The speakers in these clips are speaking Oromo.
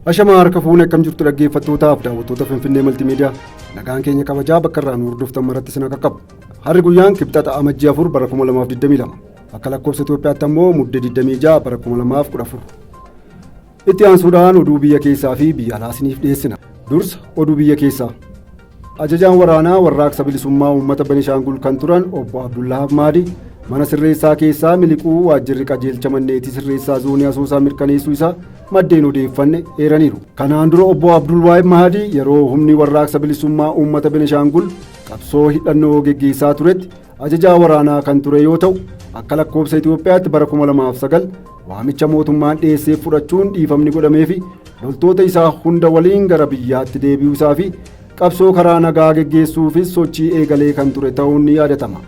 Ashamaa harka fuune, akkam jirtu dhaggeeffattootaaf daawwattoota Finfinnee Maltiimiidiyaa? Nagaan keenya kabajaa bakka irraa nu hordoftan maratti isin qaqqabu. Harri guyyaan Kibxata, Amajjii 4 bara 2022, akka lakkoofsa Itoophiyaatti ammoo Muddee 26 bara 2014. Itti aansuudhaan oduu biyya keessaa fi biyya alaa isiniif dhiyeessina. Dursa oduu biyya keessaa. Ajajaan waraanaa Warraaqsa Bilisummaa Uummata Benishaangul kan turan obbo Abdullaah Maadi mana sirreessaa keessaa miliquu waajjirri qajeelcha manneetii sirreessaa zoonii Asoosaa mirkaneessuu isaa maddeen odeeffanne eeraniiru. Kanaan dura obbo Abdulwaahib Mahadii yeroo humni Warraaqsa Bilisummaa Uummata Benishaangul qabsoo hidhannoo geggeessaa turetti ajajaa waraanaa kan ture yoo ta'u, akka lakkoofsa Itoophiyaatti bara 2009 waamicha mootummaan dhiyeesseef fudhachuun dhiifamni godhameefi loltoota isaa hunda waliin gara biyyaatti deebi'uu isaa fi qabsoo karaa nagaa geggeessuufis sochii eegalee kan ture ta'uun ni yaadatama.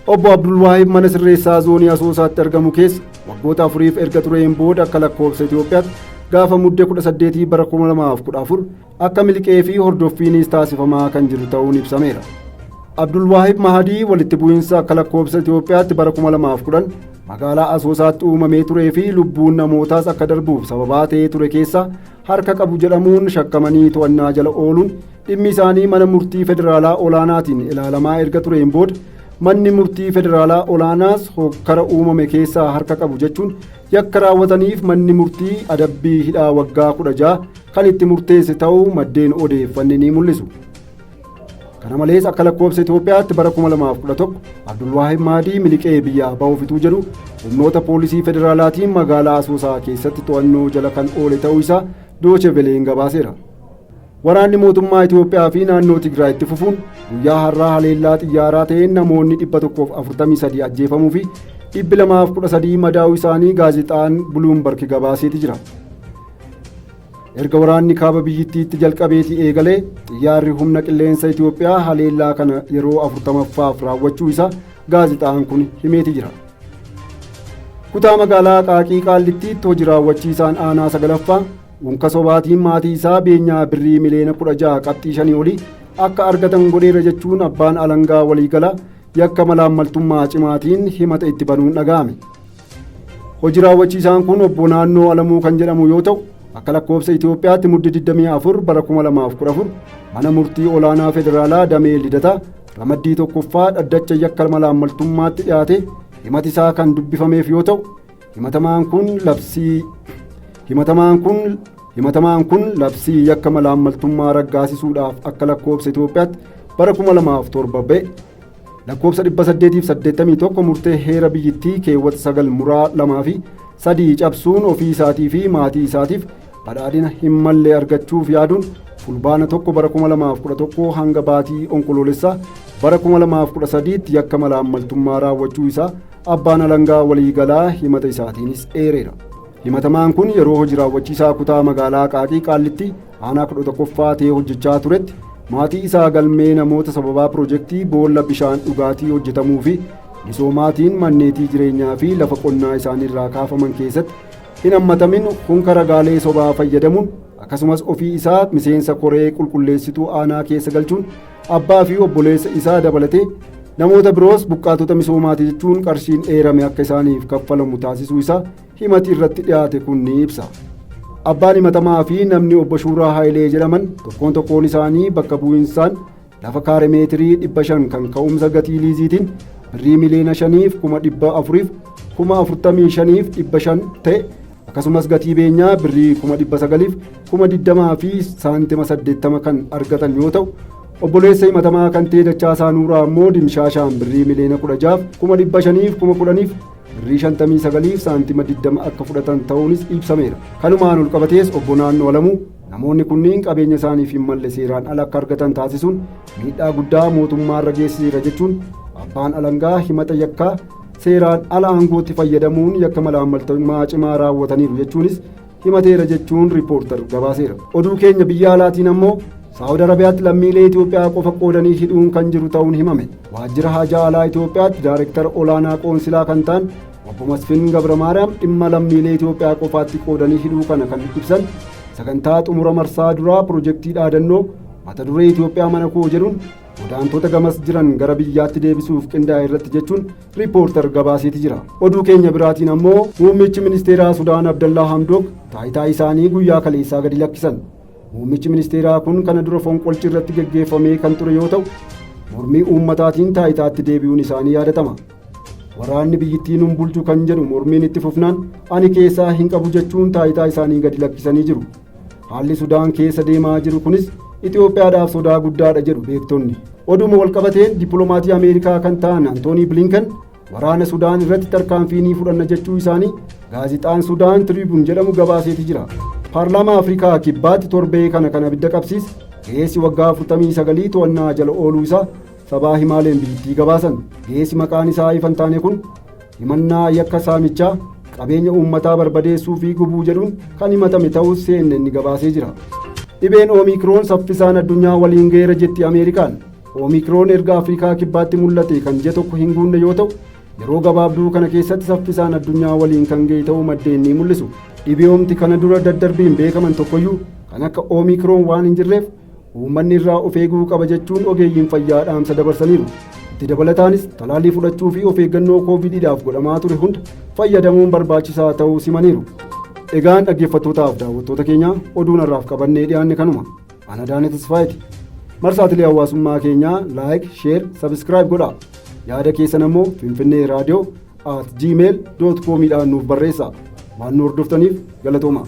Obbo Abdulwaahib mana sirreessaa zoonii Asoosaatti argamu keessa waggoota 4f erga tureen booda akka lakkoofsa Itoophiyaatti gaafa Muddee 18 bara 2014 akka miliqee fi hordoffiinis taasifamaa kan jiru ta'uun ibsameera. Abdulwaahib Mahadii walitti bu'iinsa akka lakkoofsa Itoophiyaatti bara 2010 magaalaa Asoosaatti uumamee turee fi lubbuun namootaas akka darbuuf sababaa ta'ee ture keessa harka qabu jedhamuun shakkamanii to'annaa jala ooluun dhimmi isaanii mana murtii federaalaa olaanaatiin ilaalamaa erga tureen booda, manni murtii federaalaa olaanaas hokkara uumame keessaa harka qabu jechuun yakka raawwataniif manni murtii adabbii hidhaa waggaa 16 kan itti murteesse ta'uu maddeen odeeffanne ni mul'isu. Kana malees akka lakkoofsa Itoophiyaatti bara 2011 Abdulwaahib Maadii miliqee biyyaa ba'uuf ituu jedhu humnoota poolisii federaalaatiin magaalaa Asoosaa keessatti to'annoo jala kan oole ta'uu isaa Dooche Veleen gabaaseera. Waraanni mootummaa Itoophiyaa fi naannoo Tigraayitti fufuun guyyaa har'aa haleellaa xiyyaaraa ta'een namoonni 143 ajjeefamuu fi 213 madaa'uu isaanii gaazexaan Buluumbarg gabaaseeti jira. Erga waraanni kaaba biyyittiitti jalqabeetii eegalee xiyyaarri humna qilleensa Itoophiyaa haleellaa kana yeroo 40ffaaf raawwachuu isaa gaazexaan kun himeeti jira. Kutaa magaalaa Aqaaqii Qaallittiitti hojii raawwachiisaan aanaa sagalaffaa unka sobaatiin maatii isaa beenyaa birrii miliyoona 16 qabxii 5 olii akka argatan godheera jechuun abbaan alangaa waliigalaa yakka malaammaltummaa cimaatiin himata itti banuun dhaga'ame. Hojii raawwachiisaan kun obbo Naannoo Alamuu kan jedhamu yoo ta'u, akka lakkoofsa Itoophiyaatti Mudde 24 bara 2014 mana murtii olaanaa federaalaa damee Lidataa ramaddii tokkoffaa dhaddacha yakka malaammaltummaatti dhiyaate himati isaa kan dubbifameef yoo ta'u, himatamaan kun labsii yakka malaammaltummaa raggaasisuudhaaf akka lakkoofsa Itoophiyaatti bara 2007 ba'e lakkoofsa 881, murtee heera biyyittii keewwata 9 muraa 2 fi 3 cabsuun ofii isaatii fi maatii isaatiif badhaadhina hin mallee argachuuf yaaduun Fulbaana 1 bara 2011 hanga baatii Onkoloolessaa bara 2013tti yakka malaammaltummaa raawwachuu isaa abbaan alangaa waliigalaa himata isaatiinis eereera. Himatamaan kun yeroo hojii raawwachiisaa kutaa magaalaa Aqaaqii Qaallitti aanaa 11ffaa ta'ee hojjechaa turetti maatii isaa galmee namoota sababaa piroojeektii boolla bishaan dhugaatii hojjetamuu fi misoomaatiin manneetii jireenyaa fi lafa qonnaa isaaniirraa kaafaman keessatti hin hammatamin hunka ragaalee sobaa fayyadamuun, akkasumas ofii isaa miseensa koree qulqulleessituu aanaa keessa galchuun abbaa fi obboleessa isaa dabalatee namoota biroos buqqaatota misoomaati jechuun qarshiin eerame akka isaaniif kaffalamu taasisuu isaa himati irratti dhiyaate kun ni ibsa. Abbaan himatamaa fi namni obbo Shuuraa Haayilee jedhaman tokkoon tokkoon isaanii bakka bu'iinsaan lafa kaare meetirii 500 kan ka'umsa gatii liiziitiin birrii 5,445,500 ta'e, akkasumas gatii beenyaa birrii 920,000 fi saantima 80 kan argatan yoo ta'u, obboleessa himatamaa kan ta'e Dachaasaa Nuuraa immoo dimshaashaan birrii 16,510,000 birrii 59f saantima 20 akka fudhatan ta'uunis ibsameera. Kanumaan ol qabatees obbo Naannoo Alamuu namoonni kunniin qabeenya isaaniif hin malle seeraan ala akka argatan taasisuun miidhaa guddaa mootummaarra geessiseera jechuun abbaan alangaa himata yakkaa seeraan ala aangootti fayyadamuun yakka malaammaltummaa cimaa raawwataniiru jechuunis himateera jechuun Riippoortar gabaaseera. Oduu keenya biyya alaatiin ammoo Saawud Arabiyaatti lammiilee Itoophiyaa qofa qoodanii hidhuun kan jiru ta'uun himame. Waajjira Haajaa Alaa Itoophiyaatti Daayirektara olaanaa qoonsilaa kan ta'an obbo Masfin Gabramaariyaam dhimma lammiilee Itoophiyaa qofaatti qoodanii hidhuu kana kan ibsan sagantaa xumura marsaa duraa piroojeektii dhaadannoo mata duree "Itoophiyaa mana koo" jedhuun godina Godaantota gamas jiran gara biyyaatti deebisuuf qindaa'e irratti jechuun Riippoortar gabaaseeti jira. Oduu keenya biraatiin ammoo muummichi ministeeraa Sudaan Abdallaa Hamdook taayitaa isaanii guyyaa kaleessaa gadi lakkisan. Muummichi ministeeraa kun kana dura fonqolchi irratti geggeeffamee kan ture yoo ta'u, mormii uummataatiin taayitaatti deebi'uun isaanii yaadatama. Waraanni biyyittii nun bulchu kan jedhu mormiin itti fufnaan ani keessaa hin qabu jechuun taayitaa isaanii gadi lakkisanii jiru. Haalli Sudaan keessa deemaa jiru kunis Itoophiyaadhaaf sodaa guddaadha jedhu beektonni. Oduma walqabateen dippiloomatii Ameerikaa kan ta'an Antoonii Bilinkan waraana Sudaan irratti tarkaanfii ni fudhanna jechuu isaanii gaazixaan Sudaan Tiribuun jedhamu gabaaseeti jira. Paarlaamaa Afrikaa Kibbaatti torbee kana kan abidda qabsiise ga'eessi waggaa 49 to'annaa jala ooluu isaa sabaa himaaleen biyyattii gabaasan. Ga'eessi maqaan isaa ifa hin taane kun himannaa yakka saamichaa, qabeenya uummataa barbadeessuu fi gubuu jedhuun kan himatame ta'us CNN gabaasee jira. Dhibeen Oomikiroon saffisaan addunyaa waliin ga'eera jetti Ameerikaan. Oomikiroon erga Afrikaa Kibbaatti mul'ate kan ji'a tokko hin guunne yoo ta'u, yeroo gabaabduu kana keessatti saffisaan addunyaa waliin kan ga'e ta'uu maddeen ni mul'isu. Dhibeewwan kana dura daddarbiin beekaman tokkoyyuu kan akka Oomikiroon waan hin jirreef uummanni irraa of eeguu qaba jechuun ogeeyyiin fayyaa dhaamsa dabarsaniiru. Itti dabalataanis talaallii fudhachuu fi of eeggannoo koovidiidhaaf godhamaa ture hunda fayyadamuun barbaachisaa ta'uu simaniiru. Egaan dhaggeeffattootaaf daawwattoota keenya, oduun har'aaf qabannee dhiyaanne kanuma. Ana Daanee Tasfaayeeti. Marsaatilee hawaasummaa keenyaa like, share, subscribe godhaa. Yaada keessan ammoo finfinneeradio@gmail.comiidhaan nuuf barreessaa. Waan nu hordoftaniif galatooma.